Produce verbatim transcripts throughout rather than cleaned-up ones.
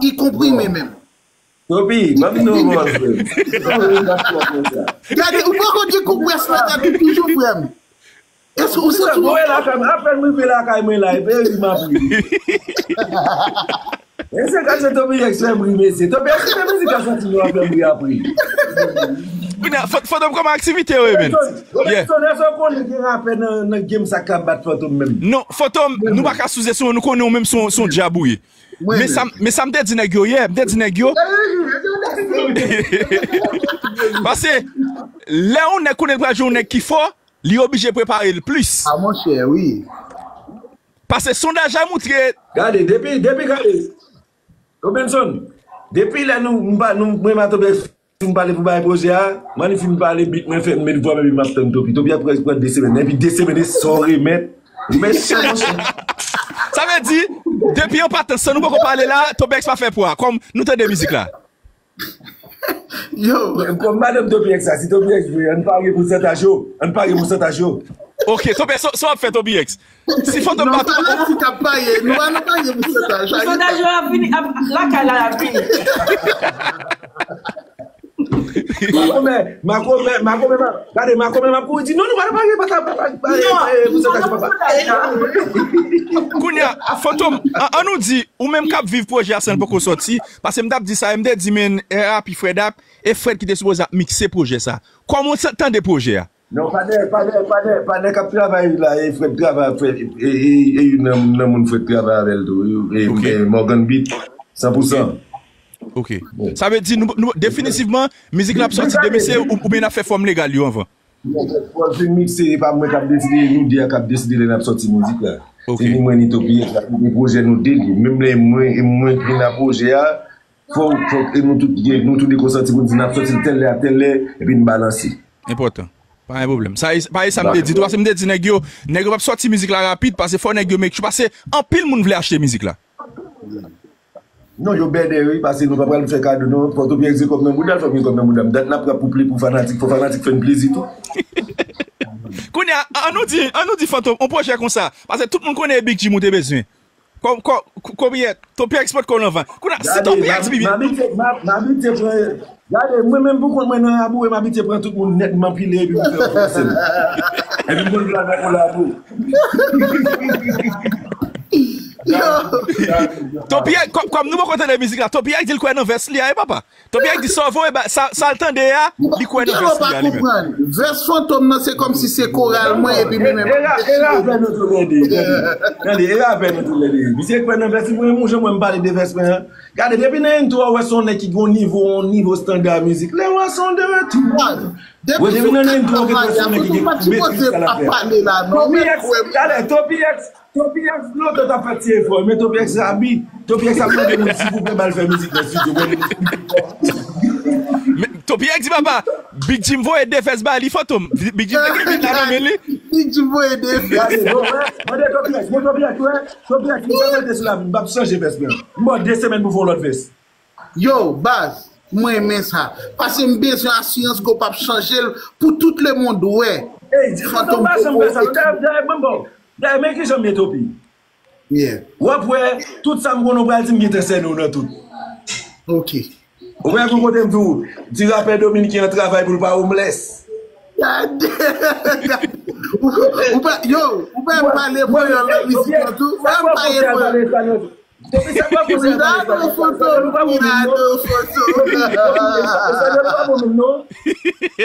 Li konprime menm. Topi, ban m nou vòz, frè m. Gade, ou poko di kou près nan tèt ou toujou, frè m. Eske ou santi ou lakay, apèn m rive lakay mwen la, epi ri m ap ri. E se gade Topi X fè m ri, mesye. Topi X, se mizik la soti nou ap fè m ri apre. Kounye a, Fant-, Fantom, kòman aktivite yo ye, men? Robertson, Robertson, èske w konnen gen rapè nan, nan game sa k ap bat Fantom menm? Non, Fantom, nou pa ka souzestimem, nou konnen ou menm se yon, se yon dyab ou ye. Men sa, men sa m te di nèg yo yè, m te di nèg yo. Paske lè yon nèg konnen l pral jwenn yon nèg ki fò, li oblije prepare l plis. Ah, monchè, wi. Paske sondaj la montre. Gade, depi, depi, gade. Robenson, depi lè nou, m pa, nou, mwen, Mato Bèf, fin pale pou bay pwojè a, mwen li fin pale, bit mwen fè, m met vwa, men m ap tann Topi. Topi ap pran, pran de semèn. Epi de semèn, e sa w remèt. Ou mechan, monchè. Sa vle di, depi an patan, san nou poko pale la, Topi X pa fè pwa. Kòm nou tande mizik la. Yo. Kòm madanm Topi X la, si Topi X vle, ann pare pousantaj yo. Ann pare pousantaj yo. Ok, Topi X, sa, sa w ap fè, Topi X? Si Fantom pa tou. Non, fanatik ap pare, nou pa nan pare pousantaj. Pousantaj yo ap vini, ap, lakay la ap vini. Makomè, makomè, makomè, ma-, gade, makomè, m ap kouri di, non, nou pa nan pare, pa, pa, pa, pa, eh, pousantaj, papa. Kounye a, Fantom, an, an nou di, ou menm k ap viv pwojè a san l poko soti, paske m t ap di sa, e m te di, men, R I P Fred ap, e Fred ki te sipoze ap mikse pwojè sa. Kòman w t-, tande pwojè a? Non, patnè, patnè, patnè, patnè k ap travay la, e Fred travay, Fred, e, e, e, e youn nan, nan moun Fred travay avè l tou, e, e, e Morgan Beat, san pou san. Ok. Sa vle di, nou, nou, definitivman, mizik la ap soti demen, se ou, oubyen n ap fè fòm legal yo anvan? Fò l fin mikse, e pa mwen k ap deside, e nou de a k ap deside lè n ap sòti mizik la. Ok. Se ni mwen ni Topi X la, se pwojè nou de li. Menm lè mwen, e mwen ki vin a pwojè a, fò, fò e nou tout gen, nou tou de konsanti pou n di n ap sòti l tèl lè a tèl lè, epi n balanse. Enpòtan. Pa gen pwoblèm. Sa, e, pa e sa m te di tou, paske m te di nèg yo, nèg yo p ap sòti mizik la rapid, paske fò nèg yo make sure, paske anpil moun vle achte mizik la. Non, yo bèdè, wi, paske nou pa pral fè kado, non. Fò Topi X gen kòb nan bouda l, fò m gen kòb nan bouda m. Dat n ap rap pou pli pou fanatik, fò fanatik fè n plezi tou. Kounye a, an nou di, an nou di Fantom, on pwojè konsa, paske tout moun konnen e Big Jim ou te bezwen. Kò, kò, kò, kòbiyèt, Topi X pot kò l anvan. Kounye a, si Topi X vini. M abitye, m ab-, m abitye pran, gade, mwen menm pou kont mwen nan Abou, e m abitye pran tout moun nèt, m anpile, epi m fè yon sèl. Epi m konn pral nan kolabo. Topi X, kòm, kòm nou poko tande mizik la, Topi X di l kwè nan vès li a, e papa. Topi X di sa w voye ba, sa, sa l tande a, li kwè nan vès li a li menm. Vès Fantom nan, se kòmsi se koral mwen, epi mwen menm. E rapè nou tou lè de, tande, tande, e rapè nou tou lè de. Misye kwè nan vès li, mwen, mwen, jan mwen m pale de vès mwen an. Gade, depi nan intro a, w wè se yon nèg ki gen yon nivo, yon nivo estanda mizik. Lè w wè se yon de retou. Wè, depi nan intro a, w wè se yon nèg ki gen metris sa l ap fè. Topi X, talè, Topi X, Topi X lontan t ap fè ti efò, men Topi X rabi. Topi X ap mande moun silvouplè ba l fè mizik nan estidyo, mwen li. Men Topi X di papa, Big Jim voye de vès ba li Fantom. Big Jim te gen bit la nan men li. Big Jim voye de vès. Gade, bon, wè, mande Topi X, bon, Topi X, wè, Topi X, mwen mete sou la, m p ap chanje vès mwen. M ba w de semèn pou fè yon lòt vès. Yo, baz, mwen renmen sa. Paske m bezwen asirans ke w p ap chanje l pou tout lemonn wè. Ey, Fantom pa janm fè sa. Dayè, dayè, mwen bon. Dayè, men kijan m ye, Topi. W ap wè, tout sa m konnen w pral di m gentan sènen w nan tout. Ok. Ou wè gon kote m di w, di rapè dominiken an travay pou l pa homeless. Gade, gade. Ou pa, yo, ou pa pale panyòl nan mizik lan tou. Ou pa pale panyòl. Depi sa pa konsa, Espanyòl pa bon menm non. Espanyòl pa bon menm non.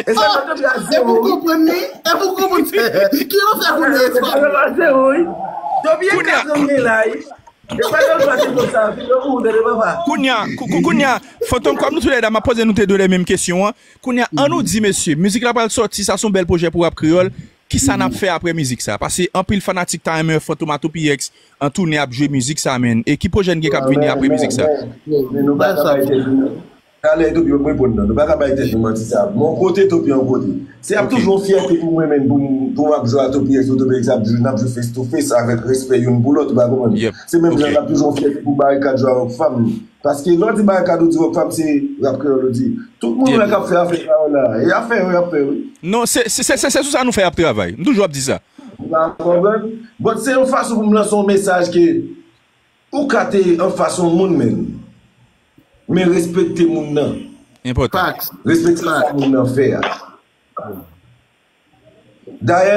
Espanyòl te a zewo wi. Epi w konprann li? Epi w konprann? Ki yo fè pou nou Espanyòl? Espanyòl a zewo wi. Depi e kat an gen la wi. Espanyòl pa te konsa. Yo pou ou tande papa. Kounye a, kou-, kou-, kounye a, Fantom, kòm nou tou lè de, m ap poze nou tou lè de menm kesyon an. Kounye a, an nou di, mesye, mizik la pral sòti, sa se yon bèl pwojè pou rap kreyòl. Kisa n ap fè apre mizik sa? Paske anpil fanatik ta renmen wè Fantom a Topi X an tounen ap jwe mizik sa, menn. E ki pwojè n gen k ap vini apre mizik sa? Men, men, men nou pa ka bay tèt nou. Talè Topi, yo reponn nan. Nou pa ka bay tèt nou manti sa. Yon kote Topi, yon kote. Se ap toujou yon fyète pou mwen, menn, pou m, pou m ap jwe a Topi X, pou Topi X ap jwe, n ap jwe face to face avèk respè youn pou lòt, ou pa konprann? Se menm jan l ap toujou yon fyète pou Barikad jwe a Rockfam. Paske lè w di Barikad, ou di Rockfam, se rap kreyòl ou di. Tout moun wè k ap fè afè sa yo la. E afè yo y ap fè wi. Non, se, se, se, se, se sou sa nou fè y ap travay. M toujou ap di sa. Ou pa konprann? But se yon fason pou m lanse yon mesaj ke ou ka te anfas yon moun, menn. Men respekte moun nan. Enpòtan. Facts. Respekte sa moun nan fè a. Dayè,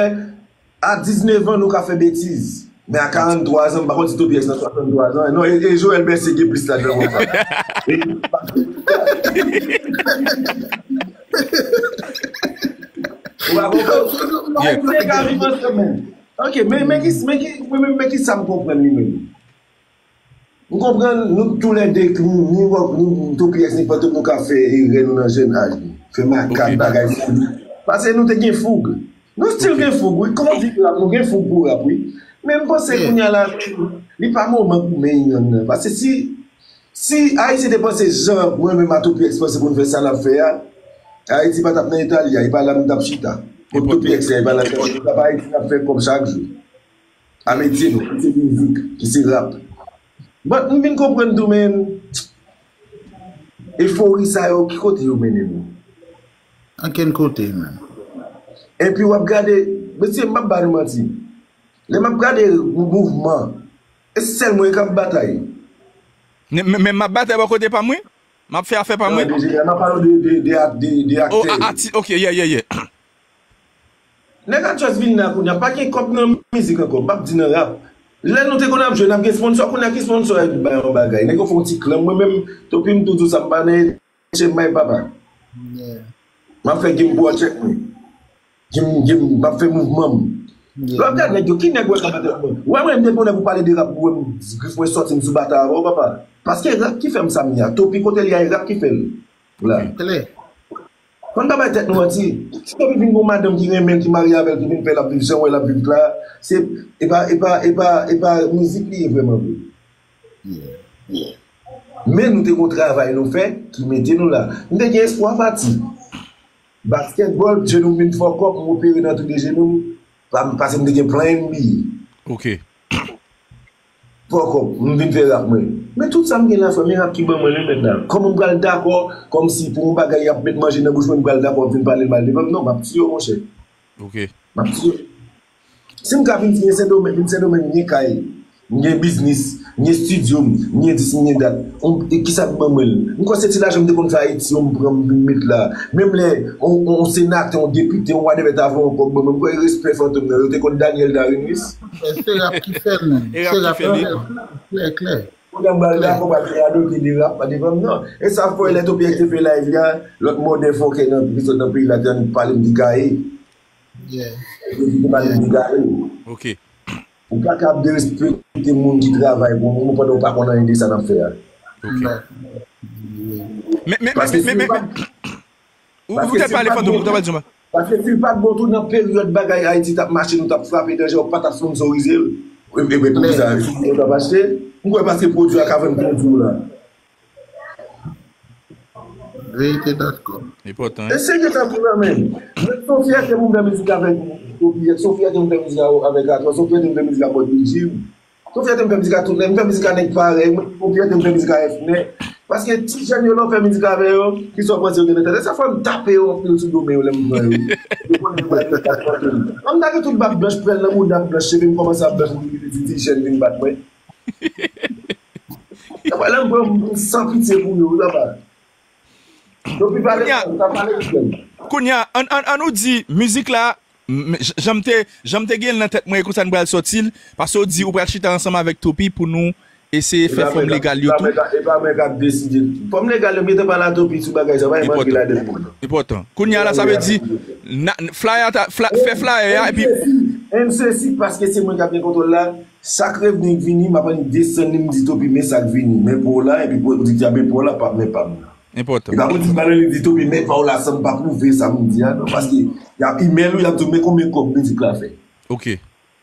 a diznèf an, nou ka fè betiz. Men a karanntwa zan, m pa konn si Toby X nan swasanntwa zan. Non, e, e Joel Mercier gen plis ladan konsa. Ou pa konprann? Nèg la ka viv ansanm menm. Ok, men, men ki, men ki, men, men, men ki sa m konprann li menm? M konprann nou toulède, ni, ni, ni Toby X ni Fantom, nou ka fè erè nou nan jèn aj nou. Fè makak, bagay foug. Paske nou te gen foug. Nou still gen foug, wi. Kòman di rap, nou gen foug pou rap, wi. Men m panse kounye a la, li pa moman pou men yon nan. Paske si, si Ayiti te panse jan mwen menm a Toby X panse pou n fè sa n ap fè a, Ayiti pa t ap nan eta li a, e pa la m t ap chita. Kot Toby X la, e pa la m t ap chita. Ayiti n ap fè kòb chak jou. A metye nou, ki se mizik, ki se rap. But m vin konprann tou, men, efori sa yo, ki kote yo mennen nou? Ankenn kote, menm. Epi w ap gade, mesye, m p ap ba nou manti. Lè m ap gade mouvman, e sèl mwen k ap batay. Men m ap batay bò kote pa m, wi. M ap fè afè pa mwen. M ap pale de, de, de, de, de aktè. Ok, yeah, yeah, yeah. Nèg a just vin la kounye a, pa gen kòb nan mizik ankò, m p ap di nan rap. Lè nou te konn ap jwe, n ap gen sponsò, kounye a ki sponsò a bay yon bagay? Nèg yo fè yon ti klanm, mwen menm, Toby m toujou sa, m pa nan etche m bay papa. M ap fè game pou check mwen. Game, game, m ap fè mouvman m. Lè w ap gade nèg yo, ki nèg wè k ap batay mwen? Wè mwen, m depi yon nèg ou pale de rap, ou wè m grif mwen sòti m sou batay avè w, papa. Paske rap ki fè m sa m ye a. Toby kote l ye a, e rap ki fè l. La. Klè. Fò n pa bay tèt nou manti. Si Toby vin gon madanm ki renmen l, ki marye avè l, ki vin fè l ap viv jan w wè l ap viv la, se, e pa, e pa, e pa, e pa mizik li ye vrèman vre. Men nou te gon travay nou fè ki mete nou la. M te gen espwa pati. Baskètbòl, jenou m vin fuck up, m opere nan tou de jenou m, pa, paske m te gen plan N B A. Ok. Fuck up, m vin fè rap mwen. Men tout sa m gen la, frè m, e rap ki ban mwen li mentnan. Kòman m pral dakò, kòmsi pou yon bagay y ap met manje nan bouch mwen, m pral dakò ap vin pale mal devan m? Non, m ap tiye w, monchè. Ok. M ap tiye w. Si m ka vin, vin Sendomeng, vin Sendomeng, m gen kay, m gen biznis, m gen estidyo m, m gen dis, m gen dat. E kisa k ban mwen l? M kwè se ti lajan m te konn fè Ayiti yo, m pran m vin met la. Menm lè yon, yon senatè, yon depite, yon whatever ta voye yon kòb ban mwen, m kwè respè Fantom nan, yo te konn Daniel Darinis. Se rap ki fè l menm. Se rap ki fè l. Klè, klè. Kounye a m pral dakò, m pral radote de rap pa devan m, non. E sa fè lè Toby X te fè live li a, lòt mòdè fòkè nan, ki sot nan peyi la, te annik pale m di gaye. Yo di te pale m di gaye. Ok. Ou pa ka ap derespekte moun ki travay pou moun pandan w pa konn anyen de sa n ap fè a. Ok. Men, men, men, men, men, men, ou, ou te pale Fantom, ou te pale Zumba. Paske si l pa t bon tou nan peryòd bagay Ayiti t ap mache, nou t ap frape danje, w pa t ap sponsorize l. E, e, e poukisa? Si nou t ap achte, m kwè paske pwodui a ka vann pwodui w la. Verite dot com. Enpòtan. E serye sa pou nan men. Mwen se yon fyète pou m fè mizik avèk Toby X, se yon fyète pou m fè mizik avèk Atò, se yon fyète pou m fè mizik avèk Bòt Bidjiw. Son fyète m fè mizik a tout nèg, m fè mizik a nèg parèy mwen, son fyète m fè mizik a F N E. Paske ti jèn yo lè w fè mizik avè yo, kisa w panse yo gen nan tèt? E sa fè m tape yo anpil sou do men yo lè m pran yo. Yo konnen yo bay mizik a tout nèg. An m ta gen tout bab blanch, pwèl nan mouda m blanch, cheve m kòmanse ap blanch, m vin ti jèn vin bat mwen. Sa fè lè m pran m san pitye pou yo, wi papa. Toby pale, sa pale. Kounye a, an, an, an nou di, mizik la, M- jan m te, jan m te gen l nan tèt mwen, e konsa n pral sòti l, paske w di ou pral chita ansanm avèk Toby pou nou eseye fè fòm legal yo tou. E pa mwen k ap deside. Fòm legal yo, m gentan pale a Toby sou bagay sa, pa gen manje ladan. Enpòtan. Kounye a la, sa vle di, na- flyer ta- fla- fè flyer a, epi M C C, paske se mwen k ap gen kontwòl la, sak revni k vini, m ap annik desann li, m di Toby, men sa k vini, men pa w la, epi pwodiktè a, men pa w la, p ap men pa m nan. Enpòtan. E pa pou di m pa nan li di Toby, men pa w la, san m pa pwouve sa m di a, non, paske y ap imèl ou, y ap di w, men konbyen kòb mizik la fè. Ok.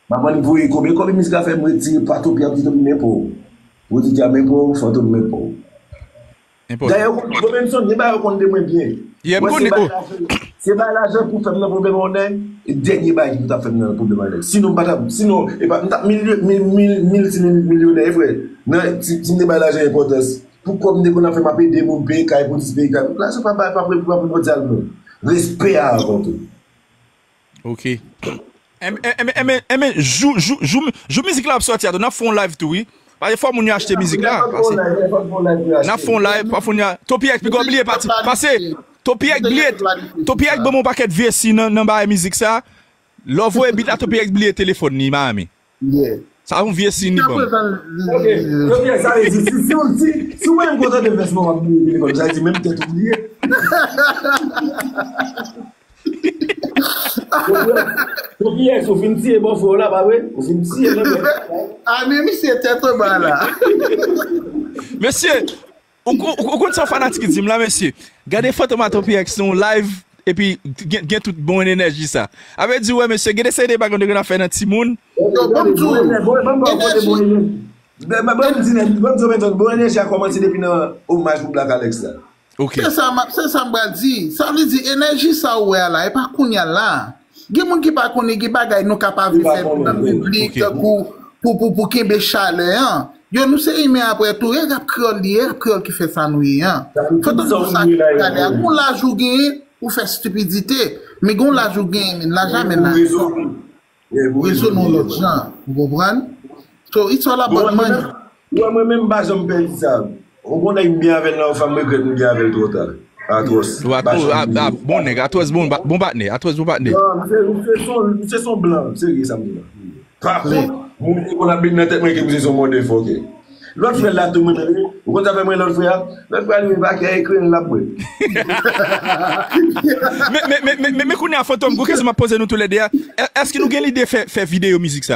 M ap annik voye konbyen kòb mizik la fè, m retire pa Toby, y ap di Toby, men pa w. Pwodiktè a, men pa w, Fantom, men pa w. Enpòtan. Dayè, Robinson, gen bagay ou konn de mwen byen. Yeah, m Mwen se konnen, bay oh. lajan, se bay lajan pou fè m nan pwoblèm yon nèg, e dènye bagay ki pou t ap fè m nan pwoblèm yon nèg. Sinon, m pa t ap, sinon, e pa, m t ap milye-, mil, mil, milti, mil, milyonè, frè. Nan, si, si m te bay lajan enpòtans, pou kòb m te konn ap fè, m ap ede moun peye kay, pou dis peye kay. Lajan pa bay, pa pre-, pa primòdyal, non. Respè a avan tou. Ok. Enben, enben, enben, enben, jou, jou, jou, jou mizik la ap sòti a tou, n ap fè yon live tou, wi. Paske fò moun yo achte mizik la. Paske n ap fè yon live, pa fò n a Topi X, piga w bliye pati. Paske Topi X bliye, Topi X ban m yon pakèt vye si nan, nan bagay mizik sa. Lè w voye bit la, Topi X bliye telefòn li Miami. Sa yon vye si li ban m. Ok, ok, sa vle di, si, si, si, si w menm kontan de vès mwen, w ap bliye telefòn, sa vle di menm tèt ou bliye. Topi X, ou fin tiye bò frè w la, pa vre? Ou fin tiye l, men. A, men misye tèt anba la. Mesye, ou, ou, ou konn sa fanatik di m la, mesye? Gade Fantom a Topi X nan live, epi gen, gen tout bon enèji sa. A vle di, wè, mesye, gen de seri de bagay nou te konn ap fè nan timoun. Yo, ban m di w, enèji. Bon enèji a kòmanse depi nan omaj pou Black Alex la. Ok. Se sa m ap, se sa m pral di. Sa vle di, enèji sa ou wè a la, e pa kounye a la. Gen moun ki pa konnen gen bagay nou ka pa vle fè nan piblik pou, pou, pou, pou kenbe chalè an. Yo, nou se imen apre tou, e rap kreyòl li ye, rap kreyòl ki fè sa nou ye an. Fantom di w sa ki chalè a. Gon laj ou genyen, ou fè stipidite. Men gon laj ou genyen, men laj a men laj. Rezo nou lòt jan, ou konprann? So, it's all about money. Ou wè mwen menm m pa janm pèdi sa. Ou gon nèg m byen avè l nan yon fanm regrèt m byen avè l twò ta. Atwòs. Bon nèg, Atwòs bon patnè, Atwòs bon patnè. Non, se son blan, serye sa m di la. Pa kont, moun ki konn ap bit nan tèt mwen ke m se son motherfucker. Lòt frè la tou mwen tande, ou konn sa fè mwen lòt frè a? Lòt frè a li menm pa kè ekri l ap mwen. Men, men, men, men, men kounye a Fantom, gwo kesyon m ap poze nou toulède a, èske nou gen lide fè, fè videyo mizik sa?